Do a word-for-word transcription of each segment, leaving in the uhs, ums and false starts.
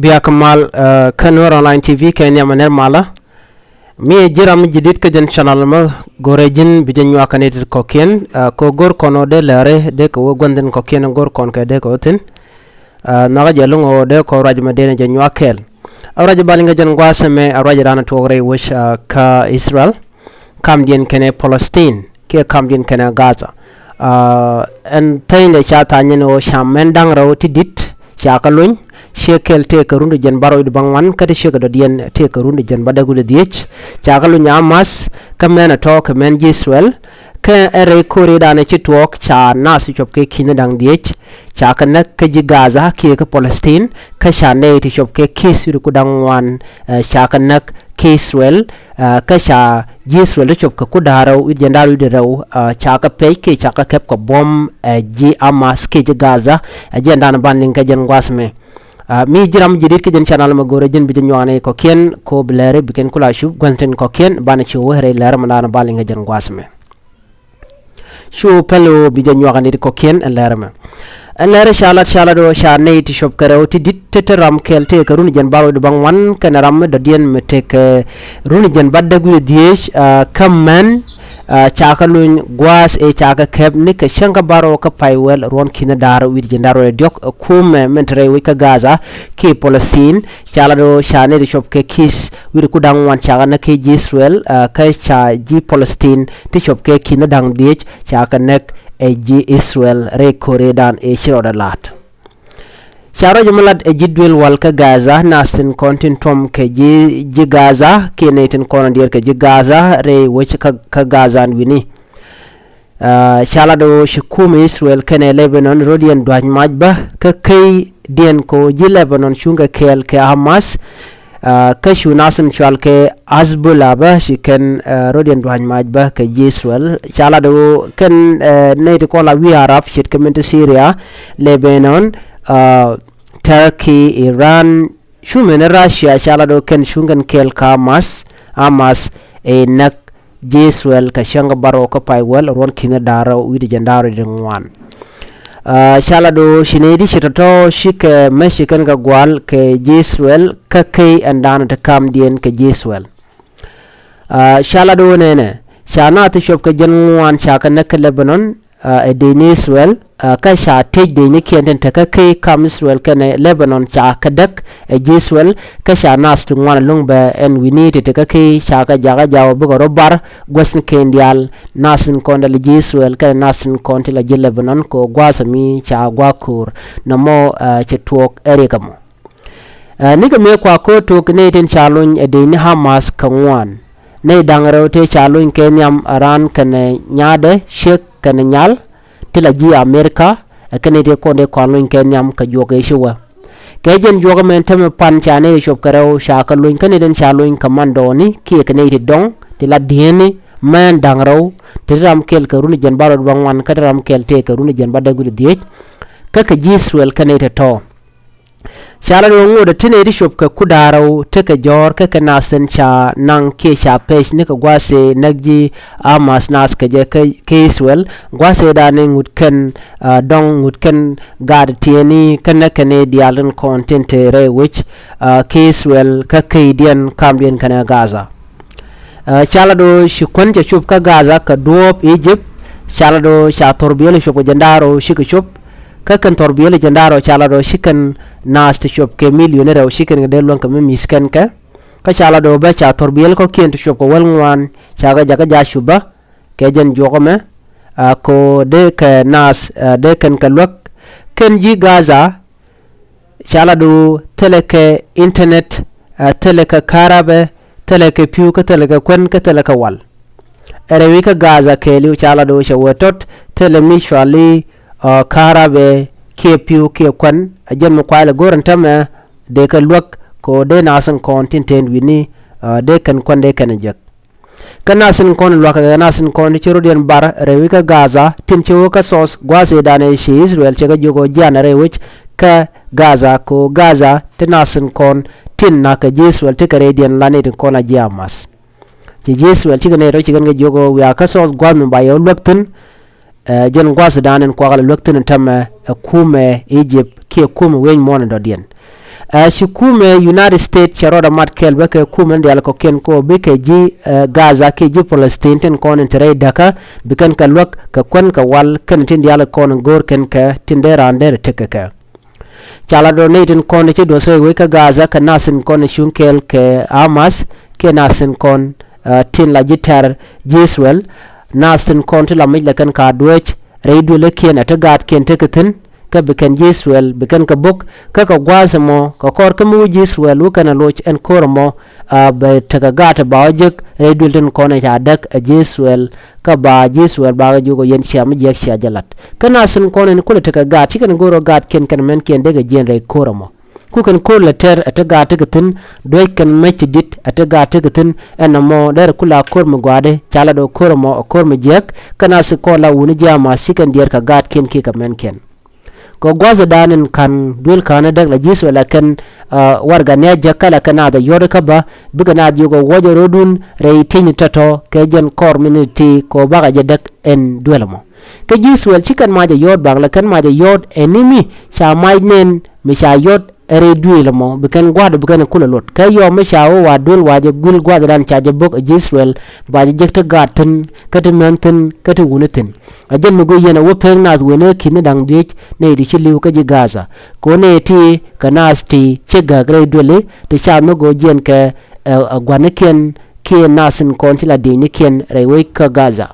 Yak mal kä Nuɛr Online T V kɛ nhiam ɛ nɛr malä. Mi ji̱ ram ji̱ di̱t kä jɛn channel mɛ go̱rɛ ji̱n bi jɛ nyuak kɛ ni ti kɔ̱kiɛn kɛ go̱r kɔn ɔ dee lɛri dee kɛ wä gua̱n thin kɔ̱kiɛn go̱r kɔn kɛ dee kɛ wä thin. Nhɔakä jɛ luŋ ɔ dee kɔ ruac mɛ dee ni jɛ nyuak kɛɛl. A ruac bal iŋɛ jɛn gua̱a̱th ɛmɛ a ruac dan tuɔɔk rɛy wec kä Israel, kamdiɛn kɛnɛ Palestine kiɛ kamdiɛn kɛnɛ Gaza. Ɛn thɛnyɛ ca tha̱a̱nyɛn ɣöö ca mɛn da̱ŋ rɛw ti di̱t ca kɛ luny. Ciɛ kɛl tëëkɛ run ti jiɛn bärɔw wi̱cdɛ bäŋuan kä ti ciekɛ dɔ̱diɛn tëëkɛ run ti jiɛn bädäk wi̱cdɛ dhiec. Ca kɛ luny Hamas kä mɛn ɛ tɔ̱ kɛ mɛn ji̱ Israel. Kä ɛn rɛy ko̱riɛdan ɛ ci tuɔɔk ca naath ti cop kɛ ki̱n da̱ŋ dhiec ca kɛ näk kä ji̱ Gaza kiɛ kä Palestine. Kä ca nɛy ti cop kɛ ki̱th wi̱cdɛ ku da̱ŋ ŋuan ca kɛ näk kä Israel. Kä ca ji̱ Israel ti cop kɛ ku da̱ŋ rɛw wi̱cdɛ jiɛn da̱ŋ rɛw wi̱cdɛ rɛw ca kɛ pɛc kiɛ ca kɛ kɛp kɛ buɔ̱m ɛ ji̱ Hamas kiɛ ji̱ Gaza. Ɛ jiɛn da̱a̱n ban liŋ kɛ jɛn gua̱a̱th ɛmɛ. Mi ji̱ ram ji̱ di̱t kä jɛn channel mɛ go̱rɛ ji̱n bi jɛ nyuak ni kɔ̱kiɛn ko bi lɛri bi kɛn kula cup gua̱n thin kɔ̱kiɛn banɛ ci wä rɛy lɛr mɛ da̱a̱n ban liŋ kɛ jɛn gua̱a̱th ɛmɛ. Cu pɛl ɣöö bi jɛ nyuak ni ti kɔ̱kiɛn ɛn lɛr mɛ. Ɛn lɛr ca lat ca lat ɣöö ca nɛy ti cop kɛ rɛw ti di̱t ti te ram kɛl tëëkɛ run jiɛn bärɔw wi̱cdɛ bäŋuan kɛnɛ ram mi dɔ̱diɛn mi tëëkɛ run jiɛn bädäk wi̱cdɛ dhiec. Kä mɛn ca kɛ luny gua̱a̱th ëë ca kɛ kɛp ni kɛ cäŋ kä bärɔw kä pay wäl ruɔ̱n ki̱n da̱ŋ rɛw wi̱cdɛ jiɛn da̱ŋ rɛw wi̱cdɛ diɔ̱k ɛ kumɛ min te rɛy wec kä Gaza kiɛ Palestine. Ca lat ɣöö ca nɛy ti cop kɛ ki̱th wi̱cdɛ ku da̱ŋ ŋuan ca kɛ näk kä ji̱ Israel kä ca ji̱ Palestine ti cop kɛ ki̱n da̱ŋ dhiec ca kɛ näk ɛ ji̱ Israel rɛy ko̱riɛdan ëë ci rɔɔdɛ la̱t. Ca ruac mi lat ɛ ji̱ duël wal kä Gaza naath tin kɔn tin tuɔm kɛ ji̱ ji̱ Gaza kiɛ nɛy tin kɔn diɛɛr kɛ ji̱ Gaza rɛy wec kä Gaza ɛn wi̱ni. Ca lat ɣöö ci kumɛ Israel kɛnɛ Lebanon rɔ̱diɛn dua̱c mac bä kä key diɛn kɛ ɣöö ji̱ Lebanon cuŋkɛ kɛɛl kɛ Hamas. Kä cu naath in cɔal kɛ Hezbollah bä ci kɛn rɔ̱diɛn dua̱c mac bä kɛ ji̱ Israel. Ca lat ɣöö kɛn nɛy ti kɔn la wi̱i̱ Arab ce̱tkɛ min te Syria, Lebanon, Turkey, Iran, cu min Russia ca lat ɣöö kɛn cuŋ kɛn kɛɛl kä Hamas. Hamas ëë näk ji̱ Israel kɛ cäŋ kä bärɔw kä pay wäl ruɔ̱n ki̱n da̱ŋ rɛw wi̱cdɛ jiɛn da̱ŋ rɛw wi̱cdɛ ŋuan. Ca lat ɣöö ci nɛy ti ci tɔ̱tɔ̱ cikɛ mec ci kɛn kɛ gua̱l kɛ ji̱ Israel kä key ɛn da̱a̱n te kamdiɛn kɛ ji̱ Israel. Ca lat ɣöö nɛnɛ ca naath ti cop kɛ jiɛn ŋuan ca kɛ näk kä Lebanon ɛ dec ni Israel. Kä ca tëc dec ni kiɛn tin te kä key kam Israel kɛnɛ Lebanon ca kɛ däk ɛ ji̱ Israel. Kä ca naath ti ŋuan ɛlɔ̱ŋ bɛ ɛn wi̱ni ti te kä key ca kɛ jakä jaw bikɛ rɔ bar guäth ni kɛn diaal naath tin kɔn ti la ji̱ Israel kɛnɛ naath tin kɔn ti la ji̱ Lebanon kɛ ɣöö gua̱a̱th ɛmi ca gua̱a̱k ko̱o̱r. Nɔmɔ cɛ tuɔɔk ɛ riɛk ɛmɔ. Nikɛ mëë kua ko̱o̱t tok nɛy tin ca luny ɛ dec ni Hamas kɛ ŋuan. Nɛy da̱ŋ rɛw tëë ca luny kɛ nhiam ɛ raan kɛnɛ nyaadɛ ciek kɛnɛ nyal ti la ji̱ Amerika. Ɛ kɛ nɛy ti kɔn ti kɔn luny kɛ nhiam kɛ juɔk ëë ci wä. Kɛ jɛn juɔk ɛmɛn tämɛ pan ca nɛy ti cop kɛ rɛw ca kɛ luny kä nɛy tin ca luny kɛ mandɔɔni kiɛ kɛ nɛy ti dɔ̱ŋ ti la di̱eeni mɛn da̱ŋ rɛw ti ti ram kɛl kɛ run jiɛn bärɔw wi̱cdɛ bäŋuan kä ti ram kɛl tëëkɛ run jiɛn bädäk wi̱cdɛ dhiec. Kä kɛ ji̱ Israel kɛ nɛy ti tɔ̱. Ca lat ɣöö ŋotdɛ ti nɛy ti cop kɛ ku da̱ŋ rɛw tekɛ jɔ̱ɔ̱r kä kɛ naath tin ca naŋ kiɛ ca pec nikɛ gua̱a̱th ëë näk ji̱ Hamas naath kɛ jɛ kä Israel. Gua̱a̱th ëëdan ɛ ŋut kɛn dɔ̱ŋ ŋut kɛn gaat tiɛɛni kä näk kɛn i̱ diaal tin kɔn tin te rɛy wec kä Israel kä keydiɛn kamdiɛn kɛnɛ Gaza. Ca lat ɣöö ci kuän cɛ cop kä Gaza kɛ duɔ̱ɔ̱p Egypt. Ca lat ɣöö ca thɔrbiɛl cop kɛ jiɛn da̱ŋ rɛw cikɛ cop. Kä kɛn thɔrbiɛl jiɛn da̱ŋ rɛw ca lat ɣöö ci kɛn naath ti cop kɛ milioni rɛw ci kɛn kɛ dee luäŋ kɛ mi mi̱th kɛn kɛ. Kä ca lat ɣöö bä ca thɔrbiɛl kɔ̱kiɛn ti cop kɛ wäl ŋuan ca kɛ jakä ja̱ cop bä. Kɛ jɛn juɔk ɛmɛ kɛ ɣöö dee kɛ naath dee kɛn kɛ luäk. Kɛn ji̱ Gaza ca lat ɣöö thilɛ kɛ internet, thilɛ kɛ karabɛ, thilɛ kɛ pi̱w kä thilɛ kɛ kuän kä thilɛ kɛ wal. Ɛ rɛwi kä Gaza kɛɛliw ca lat ɣöö cɛ wee tɔt thilɛ mi cuali karabɛ kiɛ pi̱w kiɛ kuän. Ɛ jɛn mi kuay lɛ go̱r ɛn tämɛ dee kɛ luäk kɛ ɣöö dee naath in kɔn tin ten wi̱ni dee kɛn kuän dee kɛn jek. Kä nath tin kɔn luakä kɛ nath tin kɔn ti ci rɔ̱diɛn bar rɛwi kä Gaza tin ci wä kä South gua̱a̱th ëëdan ëë ci Israel cɛ kɛ jiök ɣöö jianɛ rɛy wec kä Gaza kɛ ɣöö Gaza ti nath tin kɔn tin na̱k kɛ ji̱ Israel ti kɛ rɛydiɛn la ni tin kɔn a ji̱ Hamas. Ci ji̱ Israel cikɛ nɛy rɔ ci kɛn kɛ jiök ɣöö wiaa kä South gua̱a̱th mi ba yɛ wä luäk thi̱n. Ɛ jɛn gua̱thdan in kuakä lɛ luäk thi̱n in tämɛ ɛ kumɛ Egypt kiɛ kumɛ wec muɔ̱ɔ̱n in dɔ̱diɛn. Ɛ ci kumɛ United States cɛ rɔɔdɛ mat kɛɛl bä kɛ kumɛ ni diaal kɔ̱kiɛn kɛ ɣöö bikɛ ji̱, ɛ, Gaza kiɛ ji̱ Palestine tin kɔn in te rɛy däkä, bi kɛn kɛ luäk kɛ kuän kɛ wal kɛn tin diaal kɔn in go̱o̱r kɛn kɛ tin dee raan dee rɛ tekɛ kɛ. Ca la dɔ̱ŋ nɛy tin kɔn in ci duɔth rɛy wec kä Gaza kɛ nath tin kɔn in cuŋ kɛɛl kɛ Hamas kiɛ nath tin kɔn, ɛ, tin la ji̱ tɛ̈r ji̱ Israel. Nath tin kɔn ti la mic la kɛn ka dueec rɛy duëlikiɛn ɛ ti gaatkiɛn tekɛ thi̱n, kä bi kɛn ji̱ Israel bi kɛn kɛ bo̱k, kä kɛ gua̱a̱th ɛmɔ kɛ kɔr kä mi wä ji̱ Israel wä kɛn ɛ loc ɛn ko̱r ɛmɔ, a, bɛ tekɛ gaat ɛ ba wä jek rɛy duël tin kɔn ɛ ca däk ɛ ji̱ Israel, kä ba ji̱ Israel bakɛ jiök ɛ yɛn cia mi jiɛk cia jɛ lat. Kä nath tin kɔn ɛn kulɛ tekɛ gaat ci kɛn go̱o̱r ɛ gaatkiɛn kɛn mɛnkiɛn dee kɛ jiɛn rɛy ko̱r ɛmɔ. Ku kɛn ko̱r lɛ tɛr ɛ ti gaat tekɛ thi̱n, duec kɛn mec ti di̱t ɛ ti gaat tekɛ thi̱n, ɛn ɛmɔ derɛ kula ko̱r mi gua̱a̱di ca la dɔ̱ŋ ko̱r ɛmɔ ɛ ko̱r mi jiɛk. Kä nath tin kɔn la wuni ji̱ Hamas ci kɛn diɛɛr kɛ gaatkiɛn kiɛ kɛ mɛnkiɛn. Kɛ gua̱thdan in ka̱n duël ka̱n in däk la ji̱ Israel la kɛn, ɛ, warɛgani a jek kä la kɛn naath ɛ yɔ̱t kä bä, bikɛ naath jiök ɛ wuɔcɛ rɔ̱dun rɛy ti̱eny tɔ̱tɔ̱ kɛ jɛn kɔr mi ni ti kɛ ɣöö bakɛ jɛ däk ɛn duël ɛmɔ. Kä ji̱ Israel ci kɛn mac ɛ yɔ̱t bak la kɛn mac ɛ yɔ̱t ɛn ni mi ca mac nɛn mi ca yɔ̱t ɛ rɛy duël ɛmɔ bi kɛn gua̱a̱th bi kɛn kulɛ lot. Kä yɔm mi ca wä wa duël wa jɛ guil gua̱a̱thdan ca jɛ bo̱k ɛ ji̱ Israel ba jɛ jek ti gaat thi̱n, kä ti män thi̱n, kä ti wuni thi̱n. A jɛn mi guic yɛn a wä pek nath wen ɛ ki̱n ni da̱ŋ dhiec nɛy ti ci li̱w kä ji̱ Gaza. Kɛ ɣöö nɛy ti kɛ nath ti ci gäk rɛy duëli ti ca mi go̱o̱r jiɛn kɛ, ɛ, ɛ gua̱nikiɛn kiɛ nath tin kɔn ci la di̱i̱cnikiɛn rɛy wec kä Gaza.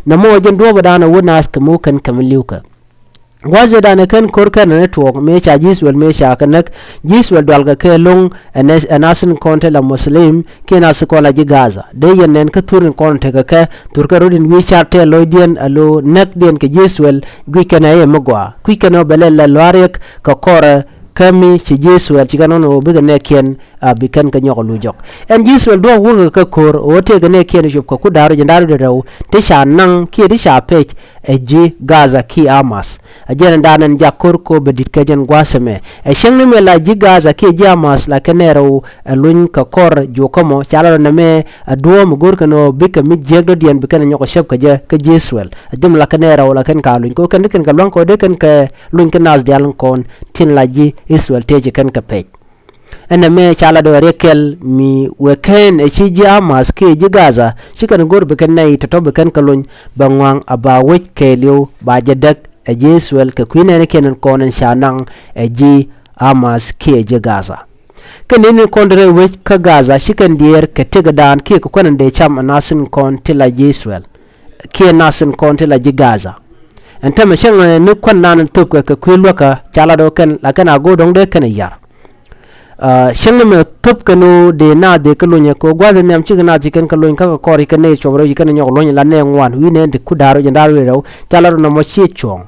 Nɛmɔ jɛn duɔ̱ɔ̱pädan a wä nath kɛ mi wä kɛn kɛ mi li̱w kɛ. Gua̱thdan ɛ kɛn ko̱r kɛn ɛ ni tuɔɔk mëë ca ji̱ Israel mëë ca kɛ näk. Ji̱ Israel dualkɛ kɛ lo̱ŋ ɛ nɛ-, ɛ nath tin kɔn te la Muslim kiɛ nath tin kɔn la ji̱ Gaza. Dee yɛn nɛn kä thur in kɔn tekɛ kɛ thur kɛ rot in wi̱i̱ car tɛɛl lɔcdiɛn a lo̱ näkdiɛn kɛ ji̱ Israel guic kɛn ɛ i̱ mi gɔaa. Kui̱c kɛn ɛ ɣöö bɛ lɛ la lua̱a̱r riɛk kɛ kɔrɛ kä mi ci ji̱ Israel ci kɛn ɣɔn ɣöö bikɛ nɛɛkiɛn a bi kɛn kɛ nyɔk a luc jɔk. Ɛn ji̱ Israel duɔ̱ɔ̱p wäkɛ kɛ ko̱r ɣöö tëëkɛ nɛɛkiɛn cop kɛ ku da̱r wi̱c da̱r wi̱c rɛw ti ca naŋ kiɛ ti ca pec ɛ ji̱ Gaza kiɛ Hamas. Ɛ jɛn ɛn da̱a̱n ɛn jak ko̱r ko̱ bɛ di̱t kɛ jɛn gua̱a̱th ɛmɛ. Ɛ cäŋ ni mɛ la ji̱ Gaza kiɛ ji̱ Hamas la kɛ nɛɛrɛ ɣöö ɛ luny kɛ kɔr juɔkä mɔ ca la rɔ nɛmɛ ɛ duɔ̱ɔ̱m ɛ go̱r kɛn ɣöö bikɛ mi jiääk dɔ̱diɛn bi kɛn ɛ nyɔk ɛ cäp kɛ jɛ kä ji̱ Israel. Ɛ jɛn la kɛ nɛɛrɛ ɣöö la kɛn ka luny kɛ ɣöö kɛn ti kɛn kɛ lua̱ŋ kɛ ɣöö dee kɛn kɛ luny kä nath diaal in kɔn tin la ji̱ Israel tëë ci kɛn kɛ pec. Ɛn ɛmɛ ca la dɔ̱ riɛk kɛl mi wee kɛn ɛ ci ji̱ Hamas kiɛ ji̱ Gaza ci kɛn go̱r bi kɛn nɛy tɔ̱tɔ̱ bi kɛn kɛ lony bɛ ŋɔaŋ a ba wec kɛɛliw ba jɛ däk ɛ ji̱ Israel kɛ kui̱ nɛɛni kɛn in kɔn in ca naŋ ɛ ji̱ Hamas kiɛ ji̱ Gaza. Kɛn in in kɔn rɛy wec kä Gaza ci kɛn diɛɛr kɛ tëkdan kiɛ kɛ kuɛn in dee cam ɛ nath in kɔn ti la ji̱ Israel kiɛ nath in kɔn ti la ji̱ Gaza. Ɛn tämɛ cäŋ ni kuɛn nan in thöpkɛ kɛ kui̱ luäkä ca la dɔ̱ kɛn la kɛn a go̱o̱r dɔ̱ŋ dee kɛn ɛ yar. Cäŋ ni mɛ thöp kɛn ɣöö dee naath dee kä lony ɛ kɛ ɣöö gua̱th in nhiam cikɛ naath ci kɛn kä lony kä kɛ kɔr ci kɛn nɛy cuɔp rɛw ci kɛn nyɔk lony la nɛy ŋuan wi̱i̱ nɛn ti ku da̱a̱r wi̱c da̱a̱r wi̱i̱ rɛw ca la rɔ nɔmɔ ciɛ cuɔ̱ɔ̱ŋ.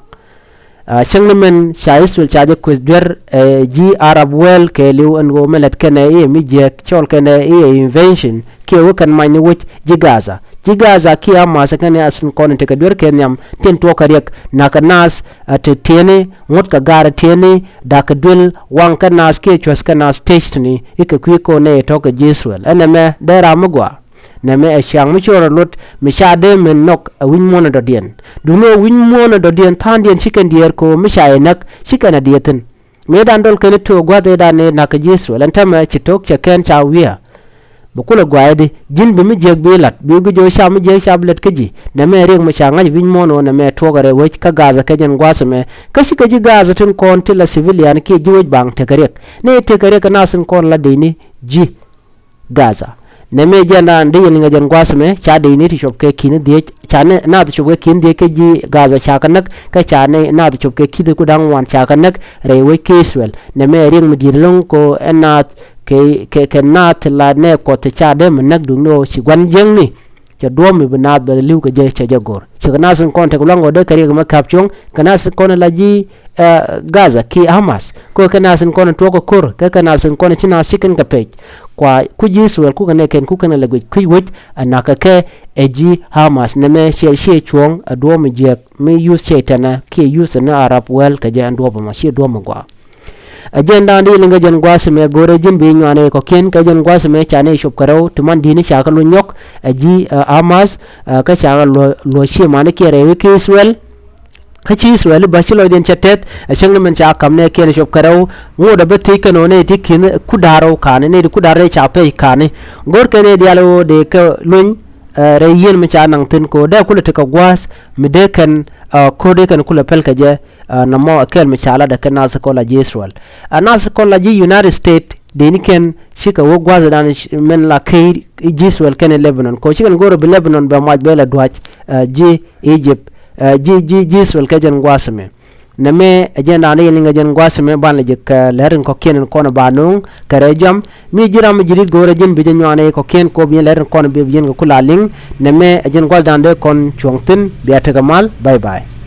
Cäŋ ni mɛn ca Israel ca jɛ kueth duer ɛ ji̱ Arab wäl kɛɛliw ɛn ɣöö mɛ lät kɛn ɛ i̱ ɛ mi jiääk cɔl kɛn ɛ i̱ ɛ invention kiɛ wä kɛn mac ni wec ji̱ Gaza. Ji̱ Gaza kiɛ Hamas ɛ kɛn ɛ a sin kɔn in tekɛ duer kɛ nhiam tin tuɔɔk kɛ riɛk nakä naath ɛ te tiɛni ŋuɔ̱t kɛ gaar ɛ tiɛni da̱k kɛ duel waŋ kɛ naath kiɛ cuäth kɛ naath tec tini i̱ kɛ kui̱ ko̱n nɛy tɔ̱ kɛ ji̱ Israel. Ɛn ɛmɛ dee ram mi gɔaa. Nɛmɛ ɛ ciaŋ mi ci rɔ luɔt mi ca dee min nhɔk ɛ wi̱c muɔ̱ɔ̱n ɛ dɔ̱diɛn. Duundɛ ɣöö wi̱c muɔ̱ɔ̱n ɛ dɔ̱diɛn tha̱a̱ŋdiɛn ci kɛn diɛɛr ko̱o̱m mi ca yɛ näk ci kɛn ɛ diɛɛr thi̱n. Mëëdan dɔl kɛn i̱ to̱o̱k gua̱th ëëdan ëë na̱k kɛ ji̱ Israel ɛn täämɛ ci to̱o̱k cɛ kɛn ca wi̱i̱. Bɛ kulɛ gua̱a̱cdi ji̱n bi mi jiäk bi la̱t bi guic ɣöö ca mi jiäk ca bi lät kä ji̱. Nɛmɛ riɛk mi ca ŋa̱c wi̱c muɔ̱ɔ̱n ɣöö nɛmɛ tuɔɔk ɛ rɛy wec kä Gaza kɛ jɛn gua̱a̱th ɛmɛ. Kä cikɛ ji̱ Gaza tin kɔn ti la civilian kiɛ ji̱ wec baŋ tekɛ riɛk. Ni tekɛ riɛk kɛ nath tin kɔn la dee ni ji̱ Gaza. Nɛmɛ jɛn raan dee yɛn liŋɛ jɛn gua̱a̱th ɛmɛ ca dee ni ti cuɔp kɛ ki̱n dhiec ca nɛ naath cuɔp kɛ ki̱n dhiec kä ji̱ Gaza ca kɛ näk kä ca nɛ naath cuɔp kɛ ki̱n dhiec ku da̱ŋ wan ca kɛ näk rɛy wec kä Israel. Nɛmɛ riɛk mi di̱i̱t lo̱ŋ ko ɛn naath kɛ kɛ kɛ naath la nɛ kuɔth ca dee mi näk duŋni ɣöö ci gua̱n jiäkni. Cɛ duɔ̱ɔ̱p mi bi naath bɛ li̱w kɛ jɛ cɛ jɛ go̱r. Cikɛ naath in kɔn tekɛ lua̱ŋ ɣöö dee kɛ riɛk mɛ ka̱p cuɔ̱ŋ kɛ naath in kɔn la ji̱, eh, Gaza kiɛ Hamas. Kɛ kɛ naath in kɔn tuɔɔk kɛ ko̱r kɛ kɛ naath in kɔn ci naath ci kɛn kɛ pec. Kua ku ji̱ Israel ku kɛ nɛ kɛn ku kɛn lɛ guic kui̱ wec ɛ na̱k kɛ kɛ ɛ ji̱ Hamas nɛmɛ ciɛ ciɛ cuɔ̱ɔ̱ŋ ɛ duɔ̱ɔ̱p mi jiääk mi yuth ciɛ tɛnɛ kiɛ yuth ni Arab wäl kɛ jɛ ɛn duɔ̱ɔ̱p ɛmɔ ciɛ duɔ̱ɔ̱p mi gɔaa. Ɛ jɛn da̱a̱n di liŋ kɛ jɛn gua̱a̱th ɛmɛ go̱rɛ ji̱n bi nyuan ɛ kɔ̱kiɛn kɛ jɛn gua̱a̱th ɛmɛ ca nɛy cop kɛ rɛw ti man di̱i̱ni ca kɛ luny nyɔk ɛ ji̱, ɛ, Hamas, ɛ, kä ca kɛ luɔ, luɔ cië manikiɛn rɛy wec kä Israel. Kä ci Israel i̱ bä ci lɔcdiɛn cɛ tɛth ɛ cäŋ ni min ca ka̱m nɛ kiɛn cop kɛ rɛw. Ŋot ɛ bä thiec kɛn ɣöö nɛ ti ki̱n ku da̱r rɛw ka̱ni nɛ ti ku da̱r rɛy ca pɛy ka̱ni. Go̱r kɛn ɛ diaal ɣöö dee kɛ luny rɛy yieen mi ca naŋ thi̱n kɛ ɣöö dee kulɛ tekɛ gua̱a̱th mi dee kɛn ko̱r dee kɛn kulɛ pɛl kɛ jɛ. Nɔmɔ ɛ kɛl mi ca latdɛ kɛ nath kɔn la ji̱ Israel. Ɛ nath kɔn la ji̱ United States dee ni kɛn cikɛ wä gua̱a̱th dan min la key ji̱ Israel kɛn Lebanon kɛ ɣöö cikɛn go̱r ɛ bi Lebanon bɛ muac bɛ lɛ dua̱c ji̱ Egypt ji̱ ji̱ ji̱ Israel kɛ jɛn gua̱a̱th mi. Nɛmɛ ɛ jɛn da̱a̱n rɛy liŋ ɛ jɛn gua̱a̱th mɛ ban lɛ jɛ kɛ lɛr in kɔ̱kiɛn in kɔn ba no̱o̱ŋ kɛ rɛy jɔam. Mi ji̱ ram mi ji̱ ri̱t go̱o̱rɛ ji̱n bi jɛ nyuan rɛy kɔ̱kiɛn kop yɛn lɛr in kɔn bi bi yɛn kɛ kula liŋ. Nɛmɛ ɛ jɛn gua̱a̱th da̱a̱n dee kɔn cuɔ̱ŋ thi̱n bia tekɛ mal. Bye bye.